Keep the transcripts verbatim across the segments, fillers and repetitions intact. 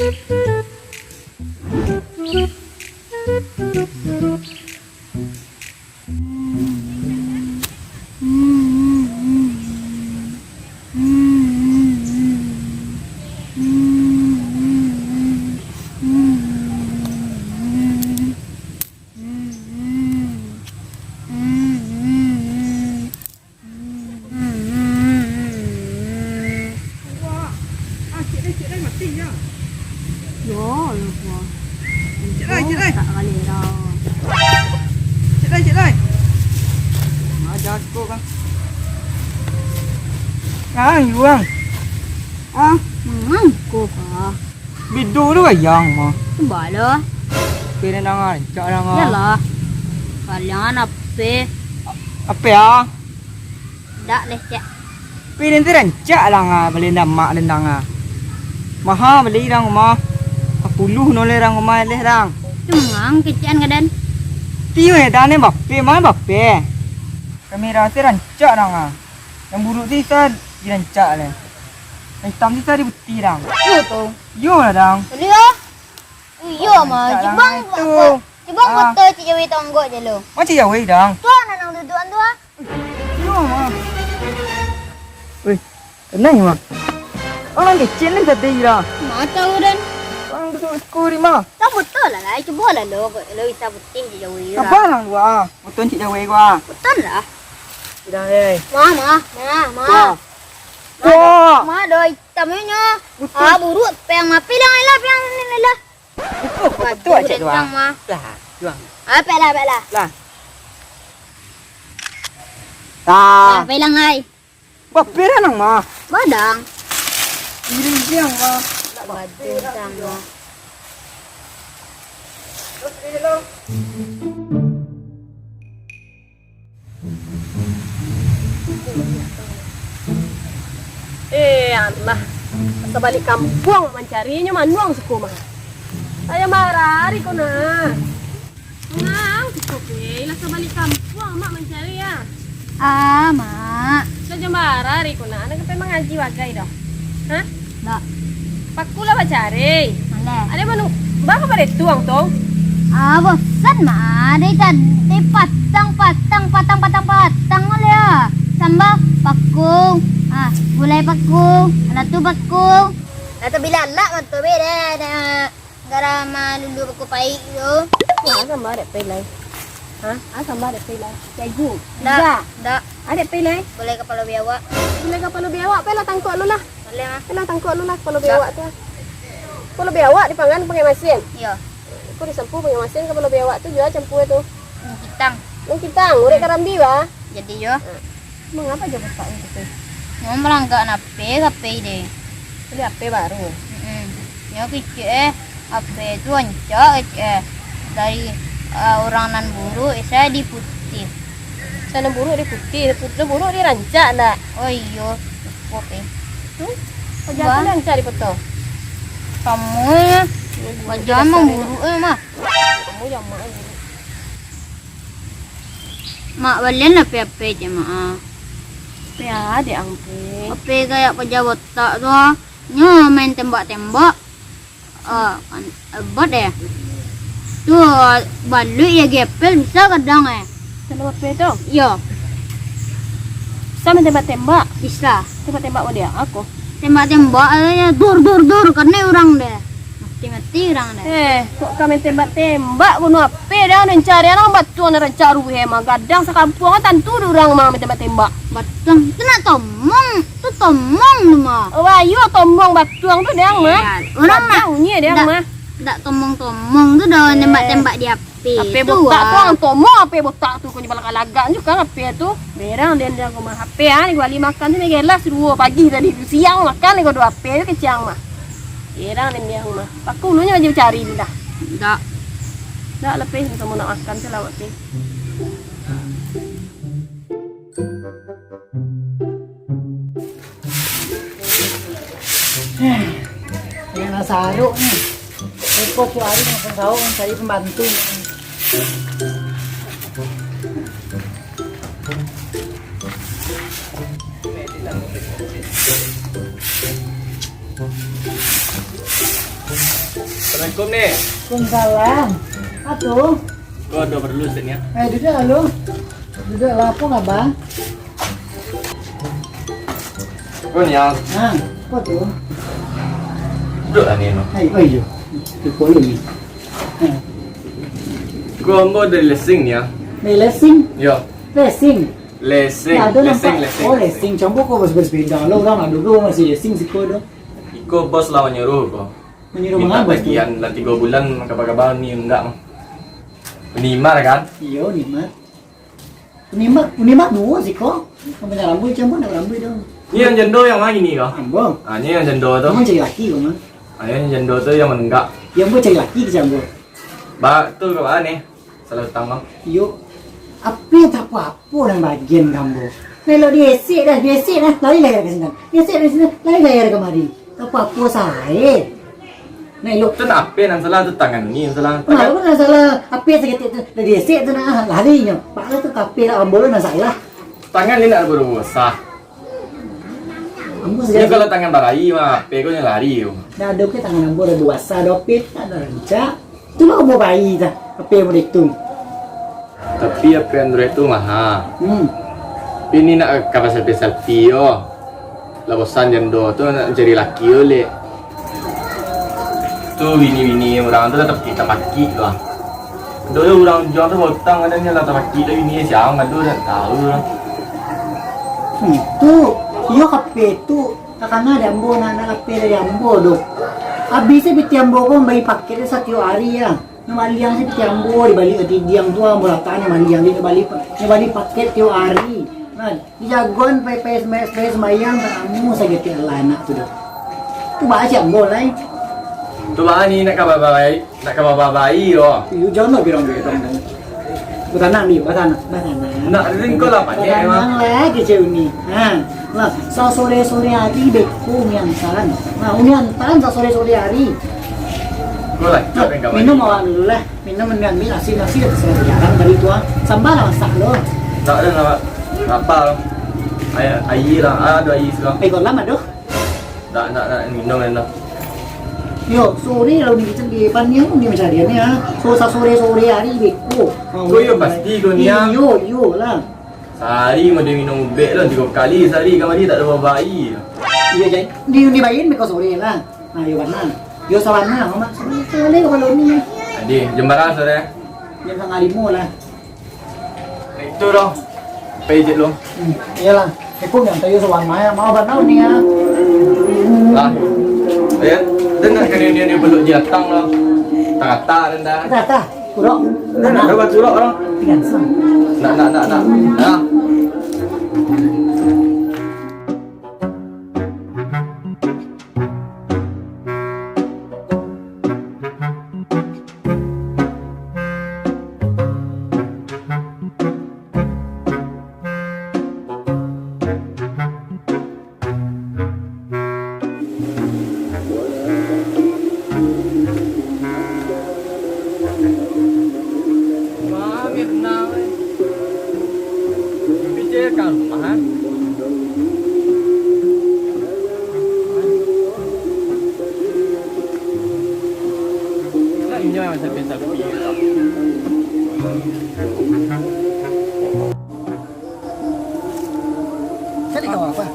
Wah, ah, cik dai, cik dai, mati nyo. Yo, yo, wah. Cik dai, cik dai. Tak balik dah. Cik dai, cik dai. Aja ko kan. Nah, yuang. Ah, mangan ko ka. Bidu tu ayang mah. Cuba lo. Pilihan danga, cak danga. Yalah. Kalian ape? Ape ah? Dak leh, cak. Pilihan tu rancak lah nga, beli ndak mak dendang ah. Maha beli dang rumah. Sapuluh noleh dang rumah leh dang. Tu mangang kecekan kadan. Tiyo eh, dang ni bape, mana bape? Kami rasa rancak dang ah. Yang buruk tu isa dirancak leh. Yang hitam tu isa diputih dang. Iyo tu. Iyo lah dang. Boleh lah. Iyo mah. Rancak dang Cibang itu. Cibang Ah. Foto cik Jawi tonggok je lo. Macam Jawi dang. Tu anak nang dudukan tu ah. Iyo mah. Weh, tenang mah. Orang kecil ni tadi lah. Ma tahu dan. Orang duduk sekolah mah. Tak betul lah lah. Cuba lah lo. Lo isa putih cik Jawi lah. Apa dang dua? Betul cik Jawi gua. Betul lah. Sudah eh. Ma, ma, ma, ma. Wah. Ma, Wah. Ma, doi. Tamunya. Betul. Ah, buruk. Peng ma. Pilang lah, pilang ni lah. Betul, betul cik dua. Mah. Lah, juang. Ah, pek lah, pek lah. Lah. Lah, pilang ai. Bape dang mah. Badang. Piring siang mah. Badun siang mah. Terus dia lo. Eh, alah. Asa balik kampuang mancarinyo manuang suko mah. Ayo marari ko nah. Mangang suko pe, lah asa balik kampuang mak mancari ya. Ah, mak. Lah jam bara ari ko nah, anak sampai mangaji bagai doh. Hah? Dak. Paku lah bacari. Alah. Ada manu, bapa pada tuang tu? Ah, bosan mak. Dari tadi patang, patang, patang, patang, patang oleh ah. Sambah paku, ah, gulai paku, alah tu paku. Lah tu bila lak mah tu beda dah. Gara malulu paku paik tu. Ah, sambah dek pai lai. Hah? Ah, sambah dek pai lai. Caju. Dak, dak. Adek pai lai. Gulai kapalo biawak. Gulai kapalo biawak, pai lah tangkok lu lah. Boleh mah. Pai lah tangkok lu lah kapalo biawak tu. Kapalo biawak dipangan pakai masin. Iyo. Iko disampu pakai masin kapalo biawak tu jua campua tu. Nung kitang. Nung kitang, urek karambi bah. Jadi yo. Mangapa jo botak ni tu? Mau malanggak nape kape deh. Beli H P baru. Mm-mm. Nyo kecek eh, H P tu rancak kecek eh. Dari, eh, urang nan buruk, eh, saya di putih. Saya nan buruk di putih, nan buruk di rancak ndak? Oh iyo, cukup eh. Tu, wajah tu rancak di foto. Kamu eh, wajah emang buruk eh mah. Kamu yang mak buruk. Mak balian lah P H P cek mak ah. P H P dek ang pe. H P kayak paja botak tu ah. Nyo main tembak-tembak. Ah, kan, eh, bot eh. Tu, ah, baluik ya gepel bisa kadang eh. Tembak H P tu? Iyo. Bisa main tembak-tembak? Bisa. Tembak-tembak model apa? Tembak-tembak aja dur dur dur kena orang deh. Mati-mati urang deh. Eh, kok kami tembak-tembak bunuh ape dah, nan cari anak batuang nan rancak ruhe mah. Gadang sakampuang tantu dek urang mah tembak-tembak. Batuang tu nak tomong, tu tomong tu mah. Oh, ayo tomong batuang tu dang mah. Iya, urang nak unyi dang mah. Dak tomong-tomong tu dah nembak-tembak di ape. Ape tu botak tu, ah. Ang tomong ape botak tu, kau ni balagak-lagak juga ape tu. Berang dia, dia rumah ape ah, ni gua bali makan tu ni gelas duo pagi tadi, siang makan ni kau duo ape tu kecang mah. Berang dia, dia rumah. Aku dulunya aja cari dia dah. Dak. Dak lepeh sama nak makan tu lah ape. Yang nak saruk ni. Eko tu hari nak saruk, cari pembantu. Assalamualaikum, Ni. Waalaikumsalam. Apo tu? Ko ado paralu, Ni, yo? Eh, duduak lah lu. Duduak lah, apo kaba? Ko, Ni, yo. Ha, apo tu? Duduak lah, Ni, no. Ai, oh iyo. Lupo lu, Ni. Ha. Ko ambo dari lesing, Ni, yo. Dari lesing? Yo. Lesing? Lesing, Ndak ado lesing, nampak. Lesing, Oh, lesing. Lesing. Cuma ko basepeda lo, urang ado tu masih lesing siko tu. Iko bos lah manyuruah ko. Manyuruah Minta mangabo tu? Tagihan lah tigo bulan, kaba-kaba Uni Mak mah. Uni Mak kan? Iyo, Uni Mak. Uni Mak, Uni Mak duo siko. Nan punyo rambuik, cuma ndak rambuik tu. Ni nan jando nan ma ko? Ambo. Ah, ni nan jando tu. Ambo cari laki ko mah. Ah, ni nan jando tu nan manunggak. Yo, ambo cari laki ka ambo. Ba, tu ka ba, Ni? Salah utang, Bang. Yo, apo nan tak apo-apo nan bagian ka ambo. Melo diesek dah, diesek dah, lari lah ka sinan. Diesek dari sinan, lari lah ka mari. Tak apo-apo sae. Nah, elok. Tu nak apo nan salah, tu tangan ni nan salah. Tangan. Apo nan salah? Apo saketek tu, dah diesek tu nah, lari nyo. Baa tu ka apo lah, ambo lo nan salah. Tangan ni nak baru basah. Ambo Yo, sagalo kalau tangan barai mah, apo ko nyo lari tu. Dah ado ke tangan ambo dah basah, dah pet, tak ado rancak. Itulah ambo barai dah, apo model tu. Tapi apo Android tu maha. Hmm. Tapi ni nak ka selfie-selfie yo. Lah bosan jando tu nak cari laki yo, lek. Tu bini-bini urang tu lah tapakik-tapakik tu lah. Ado yo urang Jong tu bautang, kadang nyo lah tapakik lah bini, sia ado dak tau lah. Hmm, tu, iyo ka apo tu, takana di ambo, nak, nak ka apo dari ambo tu. Abih se pitih ambo ko mambali paket tu satiok ari lah. Nyo balian se pitih ambo, dibaliak ka tidiang tu, ambo latak nyo balian, nyo bali, nyo bali paket tiok ari. Nah, Dijagoan pai-pai semba-, pai sembayang, tak amu sajo tiok lah anak tu doh. Tu baa cak ambo lai. Tu baa ni nak ka babai, nak ka babai doh. Iyo, jan lah birang-birang. Batanang ni, batanang, batanang. Nak ringko lah, Pak, ni, Batanang emang. Lah, kecek Uni. Ha, lah, sasore-sore ari beko Uni antaan. Nah, Uni antaan sasore-sore ari. Ko lah, cok yang kawan. Minum awak dulu lah. Minum, minum, minum, nasi, nasi, nasi, jarang dari tu, ah. Sambal lah masak lo. Tak ada lah, Pak. Lapar. Aia, aia lah. Ah, ado aia siko. Eh, kolam ado? Tak, tak, tak. Minum, minum. Yo, sore lah Uni kecek di paniang Uni mancari ni, ah. So, sasore-sore ari beko. Ko iyo pasti ko ni, ah. Iyo, iyo lah. Sahari mah dia minum ubek lah, tigo kali sahari, kamari tak ada babai. Iyo, jadi di Uni bain beko sore lah. Nah, yo bana. Yo sabana, Mak. Sore, sore kalau ni. Adi, jam bara sore? Jam satangah limo lah. Itu doh. Pai jek lu. Hmm, iyolah. Iko yang tayo sabana ya. Mau bana ni ya. Lah. Ya, dan nak kena ni, ni belum datang lah. Tak kata dan dah. Kata, kata. Urok. Nah, nah, nah, batu urok, urok. Tinggal sang. Nak, nak, nak, nak. Nah. Wah, Mirna, weh. Pikir ka rumah, kan? Nak inyo yang sampai-sampai. Cari kawan apa?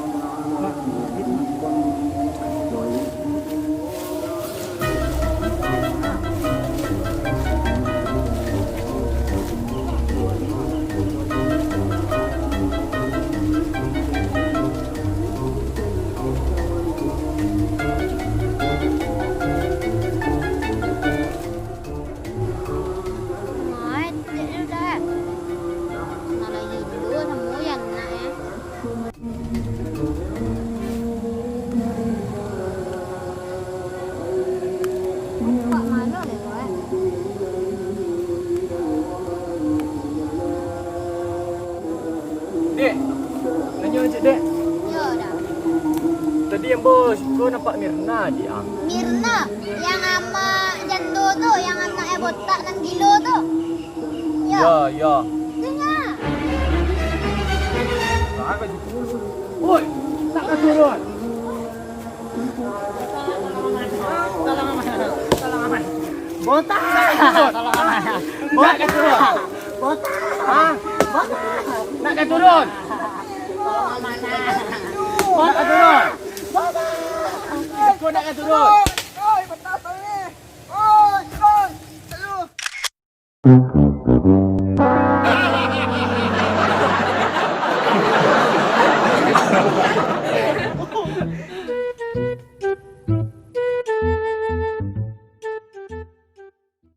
Mai, tunjuak dulu dah. Nah, lagi dulu, nemu yang nak, ya. Nampak malu deh, weh. Dek, nanyo cek, Dek. Yo, dah. Tadi ambo siko nampak Mirna, Dek, ah. Mirna? Yang amak jando tu, yang anaknyo botak nan gilo tu? Yo. Yo, yo. Oi, nak ka turun. Botak. Nak ka turun? Nak ka turun? Botak. Hah? Botak. Nak ka turun? Nak ka turun? Botak. Iko nak ka turun?